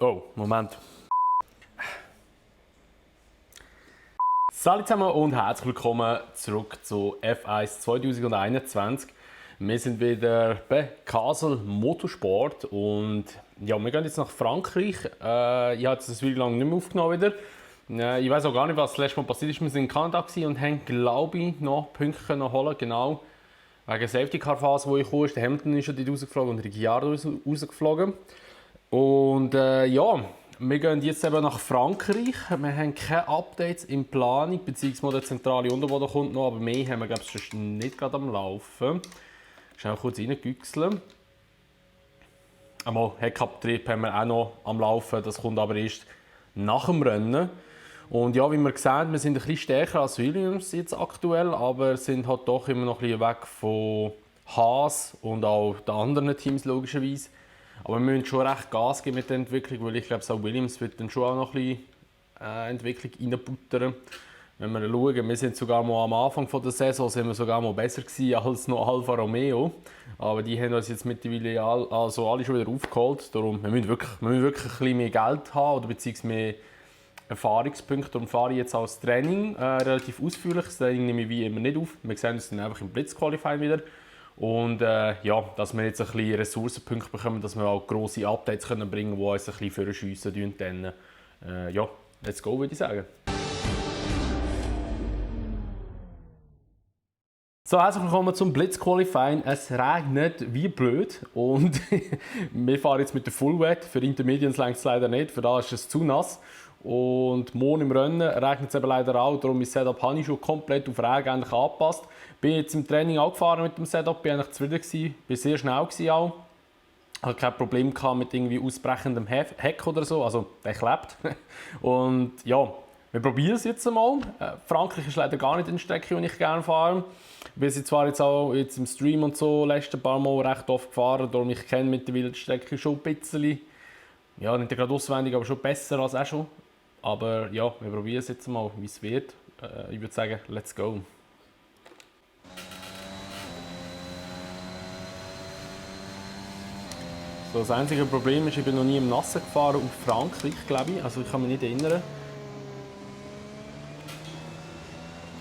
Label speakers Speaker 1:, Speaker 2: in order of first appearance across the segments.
Speaker 1: Oh, Moment. Salut zusammen und herzlich willkommen zurück zu F1 2021. Wir sind wieder bei Castle Motorsport und ja, wir gehen jetzt nach Frankreich. Ich habe jetzt das Video lang nicht mehr aufgenommen wieder. Ich weiß auch gar nicht, was das letzte Mal passiert ist. Wir waren in Kanada und haben, glaube ich, noch Punkte können holen. Genau. Wegen der Safety-Car-Phase, wo ich kam, der Hamilton ist ja dort rausgeflogen und Ricciardo ist rausgeflogen. Und ja, wir gehen jetzt eben nach Frankreich. Wir haben keine Updates in Planung, beziehungsweise der zentrale Unterboden kommt noch, aber mehr haben wir, glaube ich, nicht gerade am Laufen. Schnell kurz reingüchseln. Einmal Heckabtrieb haben wir auch noch am Laufen, das kommt aber erst nach dem Rennen. Und ja, wie wir sehen, wir sind ein bisschen stärker als Williams jetzt aktuell, aber sind halt doch immer noch ein bisschen weg von Haas und auch den anderen Teams logischerweise. Aber wir müssen schon recht Gas geben mit der Entwicklung, weil ich glaube, auch Williams wird dann schon auch noch ein bisschen Entwicklung reinbuttern. Wenn wir schauen, wir sind sogar mal am Anfang der Saison sind wir sogar mal besser gewesen als noch Alfa Romeo. Aber die haben uns jetzt mittlerweile alle schon wieder aufgeholt. Darum, wir müssen wirklich ein bisschen mehr Geld haben oder beziehungsweise mehr Erfahrungspunkte. Darum fahre ich jetzt auch das Training relativ ausführlich. Das Training nehme ich wie immer nicht auf. Wir sehen uns dann einfach im Blitzqualifying wieder. Und ja, dass wir jetzt ein bisschen Ressourcenpunkte bekommen, dass wir auch grosse Updates können bringen können, die uns ein bisschen vorschiessen. Dann ja, let's go, würde ich sagen. So, herzlich willkommen zum Blitzqualifying. Es regnet wie blöd und wir fahren jetzt mit der Full Wet. Für Intermediates reicht es leider nicht, für da ist es zu nass. Und morgen im Rennen regnet es eben leider auch, darum mein Setup habe ich schon komplett auf Regen eigentlich angepasst. Bin jetzt im Training angefahren mit dem Setup, bin eigentlich zufrieden gewesen, bin sehr schnell gewesen auch. Hatte kein Problem gehabt mit irgendwie ausbrechendem Heck oder so, also der klebt. Und ja, wir probieren es jetzt einmal. Frankreich ist leider gar nicht eine Strecke, die ich gerne fahre. Wir sind zwar jetzt auch jetzt im Stream und so letzten paar Mal recht oft gefahren, darum ich kenne mittlerweile die Strecke schon ein bisschen. Ja, nicht gerade auswendig, aber schon besser als auch schon. Aber ja, wir probieren es jetzt mal, wie es wird. Ich würde sagen, let's go. So, das einzige Problem ist, ich bin noch nie im Nassen gefahren auf Frankreich, glaube ich. Also ich kann mich nicht erinnern.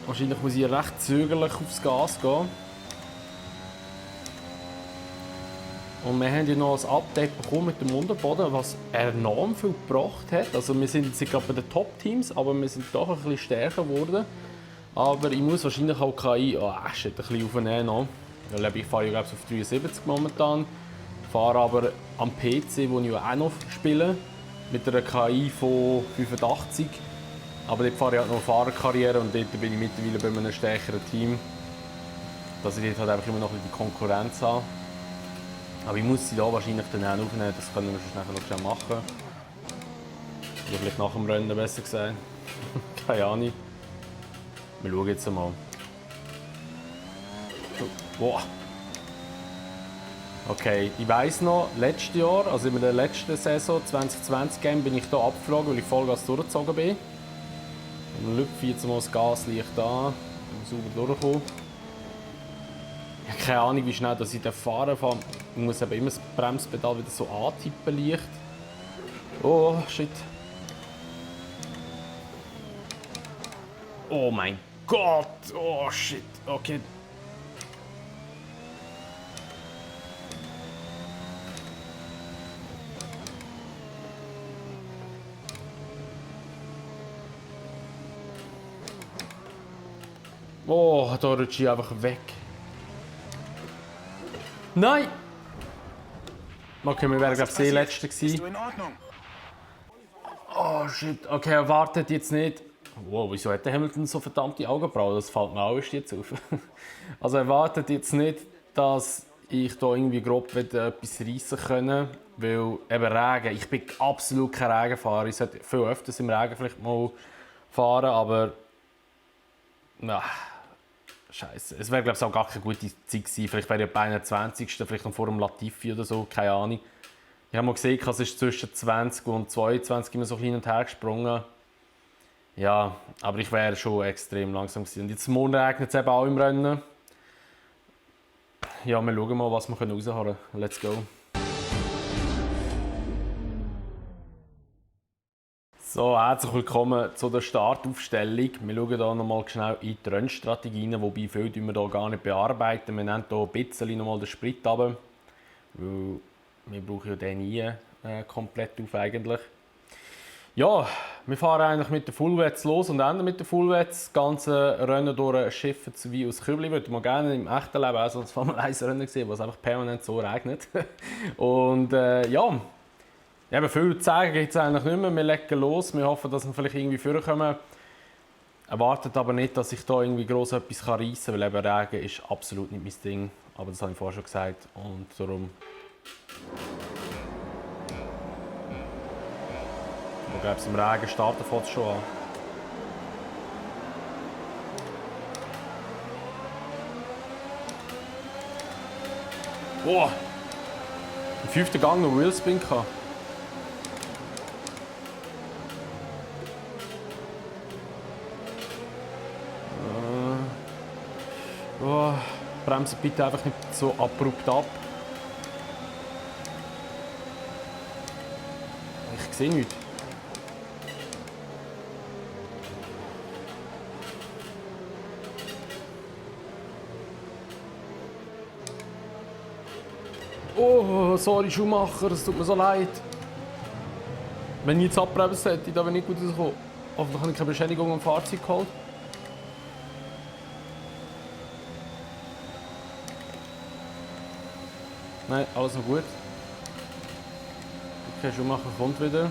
Speaker 1: Wahrscheinlich muss ich recht zögerlich aufs Gas gehen. Und wir haben ja noch ein Update bekommen mit dem Unterboden, was enorm viel gebracht hat. Also wir sind gerade bei den Top-Teams, aber wir sind doch ein bisschen stärker geworden. Aber ich muss wahrscheinlich auch KI ein bisschen aufnehmen noch. Ich fahre ja, glaube ich, auf 73 momentan. Ich fahre aber am PC, wo ich auch noch spiele, mit einer KI von 85. Aber dort fahre ich halt noch Fahrerkarriere und dort bin ich mittlerweile bei einem stärkeren Team. Dass ich dort halt einfach immer noch ein bisschen die Konkurrenz habe. Aber ich muss sie da wahrscheinlich dann auch aufnehmen, das können wir nachher noch schnell machen. Oder vielleicht nach dem Rennen besser gesagt. Keine Ahnung. Wir schauen jetzt mal. Wow. Okay, ich weiss noch, letztes Jahr, also in der letzten Saison 2020 Game, bin ich hier abgeflogen, weil ich Vollgas durchgezogen bin. Und lüpfe jetzt mal das Gaslicht an, sauber durchkommen. Ich habe keine Ahnung, wie schnell dass ich fahren kann. Ich muss eben immer das Bremspedal wieder so antippen leicht. Oh, shit. Oh mein Gott! Oh, shit. Okay. Oh, da rutsche ich einfach weg. Nein! Okay, wir wären glaube ich der Letzte gewesen.
Speaker 2: Bist du in Ordnung?
Speaker 1: Oh shit, okay, er wartet jetzt nicht. Wow, wieso hat der Hamilton so verdammte Augenbrauen? Das fällt mir auch erst jetzt auf. Also er wartet jetzt nicht, dass ich da irgendwie grob etwas reissen können, weil eben Regen, ich bin absolut kein Regenfahrer. Ich sollte viel öfters im Regen vielleicht mal fahren, aber na, Scheiße. Es wäre glaube ich auch gar keine gute Zeit gewesen. Vielleicht wäre ich bei 21. vielleicht noch vor dem Latifi oder so, keine Ahnung. Ich habe mal gesehen, es ist zwischen 20 und 22 immer so hin und her gesprungen. Ja, aber ich wäre schon extrem langsam gewesen. Und jetzt morgen regnet es eben auch im Rennen. Ja, wir schauen mal, was wir rausholen können. Let's go. So, herzlich willkommen zu der Startaufstellung. Wir schauen hier nochmal schnell in die Rennstrategien, wobei viel wir hier gar nicht bearbeiten. Wir nehmen hier ein bisschen nochmal den Sprit runter, weil wir brauchen ja den nie komplett auf eigentlich. Ja, wir fahren eigentlich mit der Fullwets los und enden mit der Fullwets. Das ganze Rennen durch Schiffen wie aus Kübli. Ich würde mal gerne im echten Leben auch so ein Formel-1-Rennen sehen, wo es einfach permanent so regnet. Und ja, viel zu sagen gibt es eigentlich nicht mehr. Wir legen los. Wir hoffen, dass wir vielleicht irgendwie vorkommen. Erwartet aber nicht, dass ich da irgendwie gross etwas reissen kann, weil eben Regen ist absolut nicht mein Ding. Aber das habe ich vorher schon gesagt. Und darum... Ich glaube, im Regen starten fängt es schon an. Boah! Im 5. Gang noch Wheelspin gehabt. Oh, bremse bitte einfach nicht so abrupt ab. Ich sehe nichts. Oh, sorry Schumacher, es tut mir so leid. Wenn ich jetzt abbremst hätte, dann wäre nicht gut rausgekommen. Hoffentlich habe ich keine Beschädigung am Fahrzeug geholt. Nein, alles noch gut. Okay, Schumacher kommt wieder.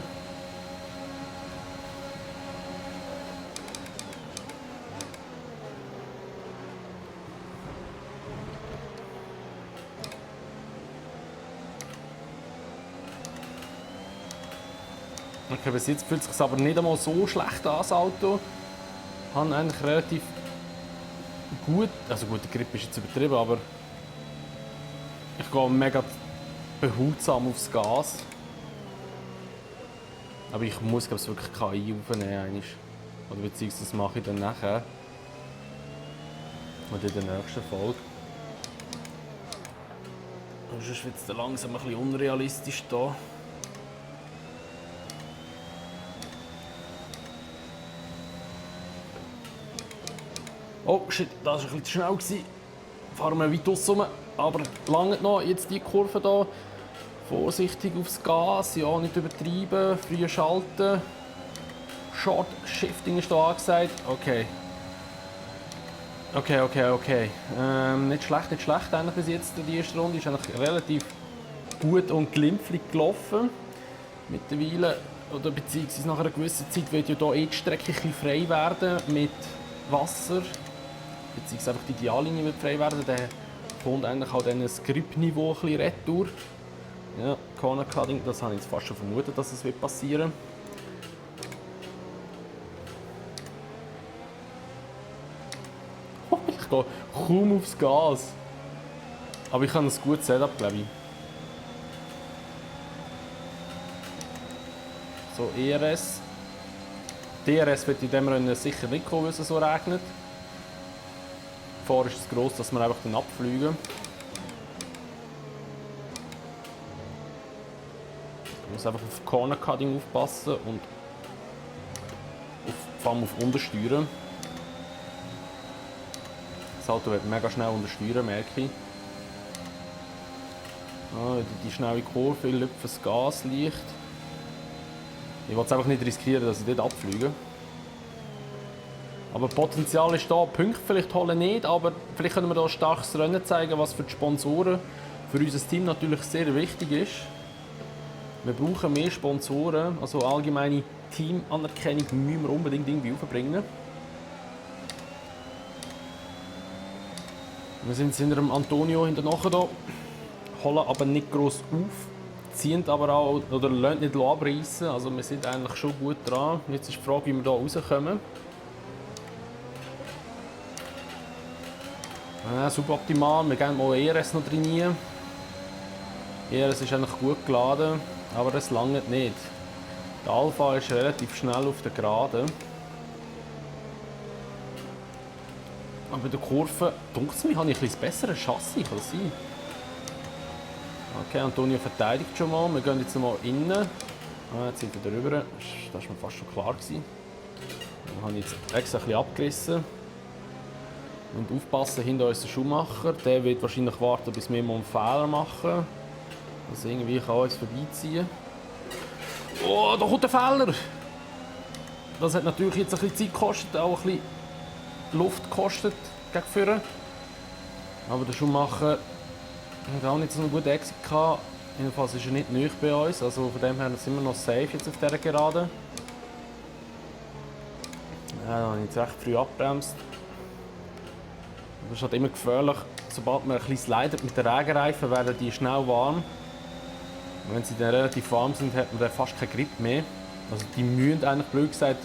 Speaker 1: Okay, bis jetzt fühlt es sich aber nicht einmal so schlecht an, das Auto. Ich habe eigentlich relativ gut, also gut, der Grip ist jetzt übertrieben, aber ich gehe mega behutsam aufs Gas. Aber ich muss, glaube ich, wirklich KI aufnehmen. Oder beziehungsweise das mache ich dann nachher. Und in der nächsten Folge. Und sonst wird es langsam ein bisschen unrealistisch hier. Oh shit, das war ein bisschen zu schnell gewesen. Fahren wir weit raus rum, aber lange noch. Jetzt die Kurve hier. Vorsichtig aufs Gas, ja, nicht übertreiben, früh schalten. Short Shifting ist hier angesagt. Okay. Okay. Nicht schlecht, eigentlich bis jetzt. Die erste Runde ist eigentlich relativ gut und glimpflich gelaufen. Mittlerweile, oder beziehungsweise nach einer gewissen Zeit wird ja hier die Strecke ein bisschen frei werden mit Wasser. Beziehungsweise einfach die Ideallinie wird frei werden. Dann kommt eigentlich auch dann das Grip-Niveau ein bisschen retour. Ja, Corner Cutting, das habe ich jetzt fast schon vermutet, dass es wird passieren. Oh, ich gehe kaum aufs Gas. Aber ich habe ein gutes Setup, glaube ich. So, ERS. DRS wird in diesem Rennen sicher nicht kommen, weil es so regnet. Die Gefahr ist es gross, dass wir einfach dann abfliegen. Ich muss einfach auf Corner Cutting aufpassen und vor allem auf Untersteuern. Das Auto wird mega schnell untersteuern, merke ich. Die schnelle Kurve, ich lüpfe das Gas leicht. Ich will es einfach nicht riskieren, dass ich dort abfliege. Aber Potenzial ist da, Punkte vielleicht holen nicht, aber vielleicht können wir da ein starkes Rennen zeigen, was für die Sponsoren für unser Team natürlich sehr wichtig ist. Wir brauchen mehr Sponsoren, also allgemeine Teamanerkennung müssen wir unbedingt irgendwie aufbringen. Wir sind hinter dem Antonio hinterher da, holen aber nicht gross auf, ziehen aber auch, oder lassen nicht abreißen, also wir sind eigentlich schon gut dran. Jetzt ist die Frage, wie wir da rauskommen. Suboptimal, wir gehen mal ERS noch trainieren. ERS ist eigentlich gut geladen, aber es langt nicht. Der Alpha ist relativ schnell auf der Geraden. Aber bei der Kurve, denke ich, habe ich ein besseres Chassis, kann das sein? Okay, Antonio verteidigt schon mal, wir gehen jetzt mal innen. Jetzt sind wir drüber. Das war mir fast schon klar gewesen. Dann habe ich jetzt extra ein bisschen abgerissen. Und aufpassen hinter uns der Schuhmacher. Der wird wahrscheinlich warten, bis wir mal einen Fehler machen. Also irgendwie kann uns vorbeiziehen. Oh, da kommt der Fehler! Das hat natürlich jetzt ein bisschen Zeit gekostet, auch ein bisschen Luft gekostet gegen vorne. Aber der Schuhmacher hat auch nicht so einen guten Exit gehabt. Jedenfalls ist er nicht nahe bei uns, also von dem her sind wir noch safe jetzt auf dieser Gerade. Ja, da habe ich jetzt recht früh abgebremst. Das ist halt immer gefährlich, sobald man ein bisschen slidet mit den Regenreifen, werden die schnell warm. Und wenn sie dann relativ warm sind, hat man dann fast keinen Grip mehr. Also die müssen eigentlich, blöd gesagt,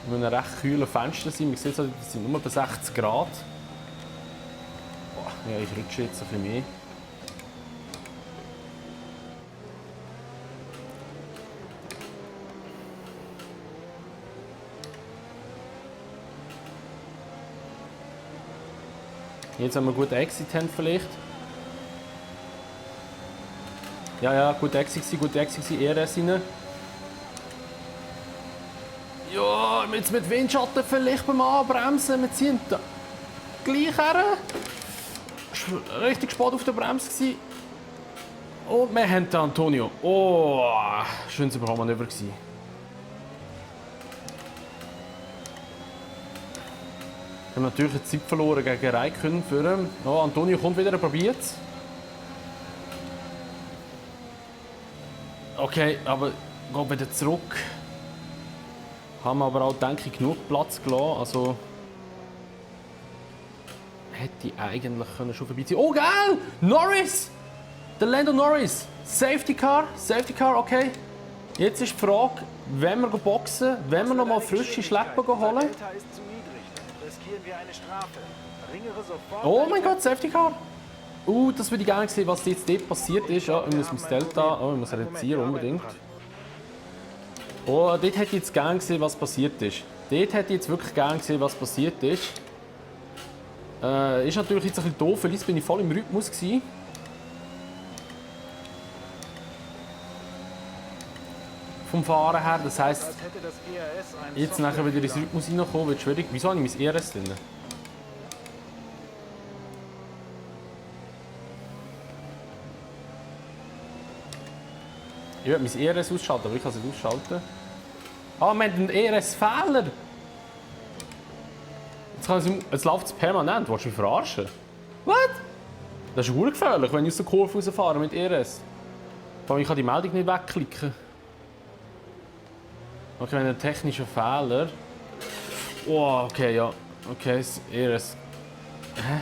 Speaker 1: in einem recht kühlen Fenster sein. Man sieht, die sind nur bei 60 Grad. Boah, ja, ich rutsche jetzt ein bisschen mehr. Jetzt haben wir einen guten Exit vielleicht. Ja, guter Exit, ERS rein. Ja, jetzt mit Windschatten vielleicht beim Anbremsen. Wir ziehen da gleich her. Es war richtig spät auf der Bremse gewesen. Und wir haben den Antonio. Oh, schönes Überholmanöver gewesen. Wir haben natürlich Zeit verloren gegen Räikkönen führen. Oh, Antonio kommt wieder, probiert es. Okay, aber geht wieder zurück. Haben aber auch, denke ich, genug Platz gelassen. Also hätte ich eigentlich schon vorbeiziehen. Oh, geil! Norris! Der Lando Norris! Safety Car, okay. Jetzt ist die Frage, wenn wir boxen, wenn wir noch mal frische Schlepper holen. Oh mein Gott, Safety Car! Das würde ich gerne sehen, was jetzt dort passiert ist. Ja, ich muss das Delta, ich muss reduzieren unbedingt. Oh, dort hätte ich jetzt gerne gesehen, was passiert ist. Dort hätte ich jetzt wirklich gerne gesehen, was passiert ist. Ist natürlich jetzt ein bisschen doof, weil jetzt bin ich voll im Rhythmus gewesen. Vom Fahren her, das heisst, jetzt nachher wieder ins Rhythmus reinkommen, wird schwierig. Wieso habe ich mein ERS drin? Ich will mein ERS ausschalten, aber ich kann es nicht ausschalten. Ah, wir haben einen ERS-Fehler! Jetzt läuft es permanent. Willst du mich verarschen? Was? Das ist gefährlich, wenn ich aus der Kurve rausfahre mit ERS. Vor allem, ich kann die Meldung nicht wegklicken. Okay, wir haben einen technischen Fehler. Oh, okay, ja. Okay, das ERS. Hä?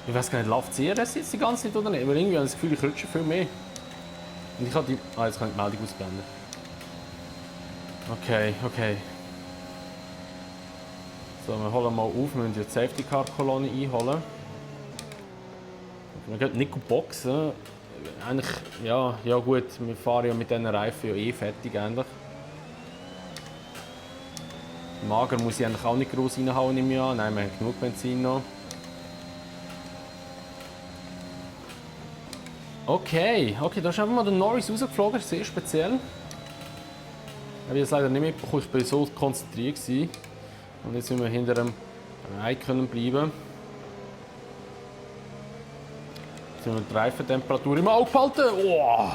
Speaker 1: Ich weiß gar nicht, läuft das ERS jetzt die ganze Zeit oder nicht? Aber irgendwie habe ich das Gefühl, ich rutsche viel mehr. Und ich habe die... Ah, jetzt kann ich die Meldung ausblenden. Okay. So, wir holen mal auf, wir müssen die Safety Car Kolonne einholen. Wir gehen nicht boxen. Eigentlich, ja gut, wir fahren ja mit diesen Reifen ja eh fertig eigentlich. Mager muss ich eigentlich auch nicht groß reinhauen im Jahr. Nein, wir haben genug Benzin noch. Okay, da ist einfach mal der Norris rausgeflogen, sehr speziell. Ich habe es leider nicht mitbekommen, ich war so konzentriert gewesen. Und jetzt müssen wir hinter dem Räikkönen bleiben. Jetzt müssen wir die Reifentemperatur im Auge behalten. Oh.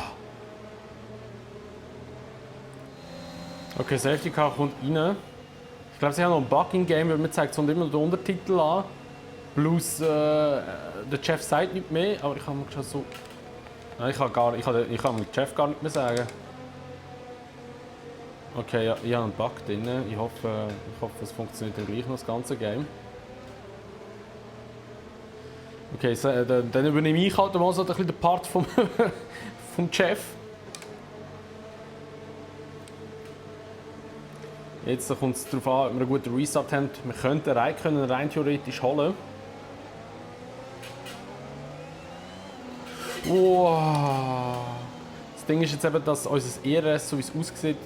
Speaker 1: Okay, Safety Car kommt rein. Ich glaube, sie haben noch einen Bug im Game, weil man zeigt immer den Untertitel an. Plus der Chef sagt nicht mehr, aber ich kann mir schon so... Nein, ich kann dem Chef gar nicht mehr sagen. Okay, ja, ich habe einen Bug drin. Ich hoffe, es funktioniert dann gleich noch das ganze Game. Okay, so, dann übernehme ich halt mal so ein bisschen den Part vom Chef. Jetzt kommt es darauf an, ob wir einen guten Restart haben. Wir könnten rein theoretisch holen. Wow. Das Ding ist jetzt eben, dass unser ERS, so wie es aussieht,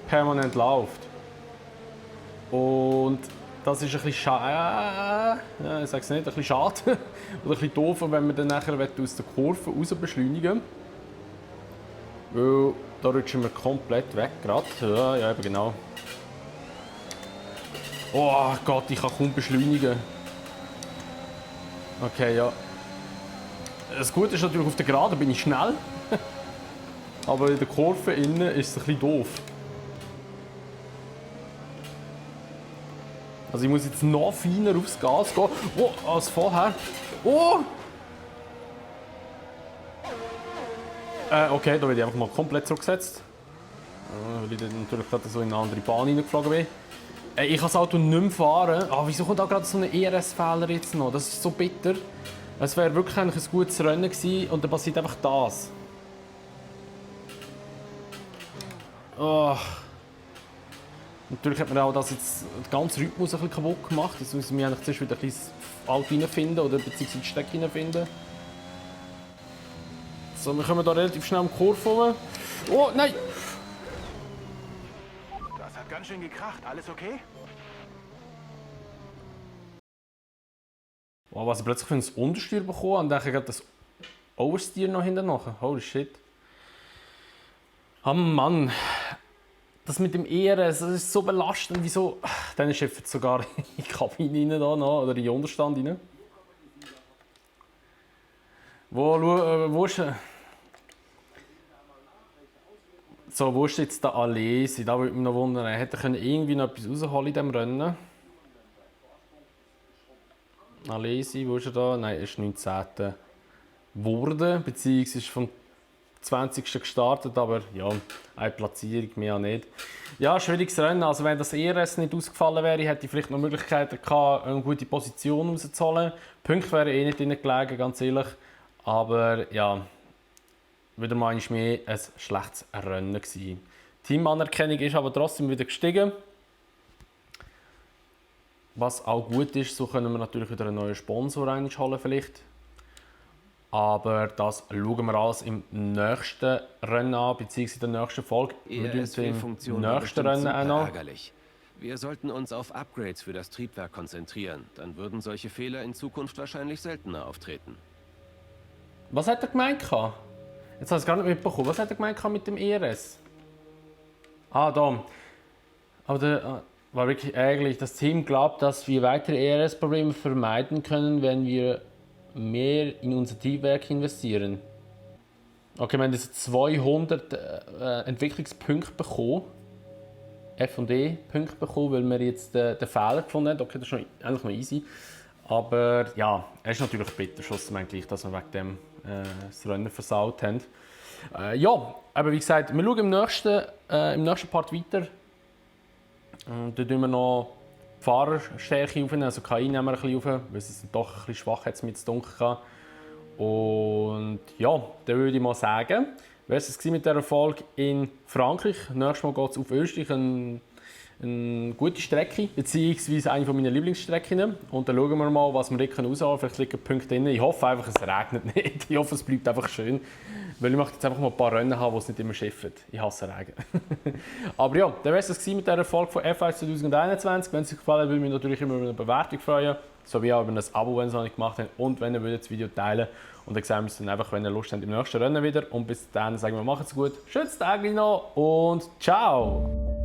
Speaker 1: permanent läuft. Und das ist ein bisschen schade. Ja, ich sage es nicht, ein bisschen schade. Oder ein bisschen doof, wenn wir dann nachher aus der Kurve raus beschleunigen. Weil da rutschen wir komplett weg gerade. Ja, ja, eben genau. Oh Gott, ich kann kaum beschleunigen. Okay, ja. Das Gute ist natürlich, auf der Geraden bin ich schnell. Aber in der Kurve innen ist es ein bisschen doof. Also ich muss jetzt noch feiner aufs Gas gehen. Oh, als vorher. Oh! Okay, da werde ich einfach mal komplett zurückgesetzt. Weil ich dann natürlich gerade so in eine andere Bahn reingeflogen bin. Ich kann das Auto nicht mehr fahren. Ah, wieso kommt da gerade so ein ERS-Fehler jetzt noch? Das ist so bitter. Es wäre wirklich ein gutes Rennen gewesen und dann passiert einfach das. Oh. Natürlich hat man auch das jetzt, den ganzen Rhythmus ein bisschen kaputt gemacht. Jetzt müssen wir eigentlich zuerst wieder ein bisschen das Auto reinfinden oder beziehungsweise die Strecke reinfinden. So, wir kommen da relativ schnell um die Kurve rum. Oh, nein!
Speaker 2: Das hat ganz schön gekracht. Alles okay?
Speaker 1: Oh, was ich plötzlich für ein Untersteuer bekommen und dann gerade das Oversteer noch hinten nach. Holy shit. Oh Mann. Das mit dem ERS, das ist so belastend. Wieso? Dann ist jetzt sogar in die Kabine rein, da noch, oder in den Unterstand rein. Wo ist er? So, wo ist jetzt der Alesi? Da würde mich noch wundern. Hätte er irgendwie noch etwas rausholen in diesem Rennen? Alesi, wo ist er da? Nein, er ist 19. geworden, beziehungsweise ist vom 20. gestartet, aber ja, eine Platzierung, mehr nicht. Ja, schwieriges Rennen. Also wenn das ERS nicht ausgefallen wäre, hätte ich vielleicht noch Möglichkeiten gehabt, eine gute Position rauszuholen. Punkte wären eh nicht drin gelegen, ganz ehrlich. Aber ja, wieder mal mehr ein schlechtes Rennen gewesen. Teamanerkennung ist aber trotzdem wieder gestiegen. Was auch gut ist, so können wir natürlich wieder einen neuen Sponsor holen vielleicht. Aber das schauen wir alles im nächsten Rennen an, beziehungsweise in der nächsten Folge. Wir tun im nächsten Rennen auch noch.
Speaker 3: Ärgerlich. Wir sollten uns auf Upgrades für das Triebwerk konzentrieren. Dann würden solche Fehler in Zukunft wahrscheinlich seltener auftreten.
Speaker 1: Was hat er gemeint? Jetzt habe ich es gar nicht mitbekommen. Was hat er gemeint mit dem ERS? Ah, da. Aber der war wirklich ärgerlich. Das Team glaubt, dass wir weitere ERS-Probleme vermeiden können, wenn wir mehr in unser Triebwerk investieren. Okay, wir haben jetzt 200 Entwicklungspunkte bekommen. F&E-Punkte bekommen, weil wir jetzt den Fehler gefunden haben. Okay, das ist eigentlich noch easy. Aber ja, es ist natürlich bitter, schlussendlich, dass wir wegen dem das Rennen versaut haben. Ja, aber wie gesagt, wir schauen im nächsten Part weiter. Dann tun wir noch die Fahrerstärke aufnehmen, also KI nehmen wir ein bisschen auf, weil es doch ein bisschen schwach jetzt mit Dunkel kann. Und ja, dann würde ich mal sagen, wäre es mit dieser Folge in Frankreich. Nächstes Mal geht es auf Österreich, eine gute Strecke, beziehungsweise eine meiner Lieblingsstrecken. Und dann schauen wir mal, was wir dort rausholen können. Vielleicht liegen Punkte drin. Ich hoffe einfach, es regnet nicht. Ich hoffe, es bleibt einfach schön. Weil ich möchte jetzt einfach mal ein paar Rennen haben, wo es nicht immer schifft. Ich hasse Regen. Aber ja, dann wäre es mit dieser Folge von F1 2021. Wenn es euch gefallen hat, würde ich mich natürlich immer über eine Bewertung freuen. Sowie auch über ein Abo, wenn ihr es noch nicht gemacht habt. Und wenn ihr das Video teilen. Und dann sehen wir uns dann einfach, wenn ihr Lust habt, im nächsten Rennen wieder. Und bis dann sagen wir, macht's gut. Schönes Tag noch und ciao!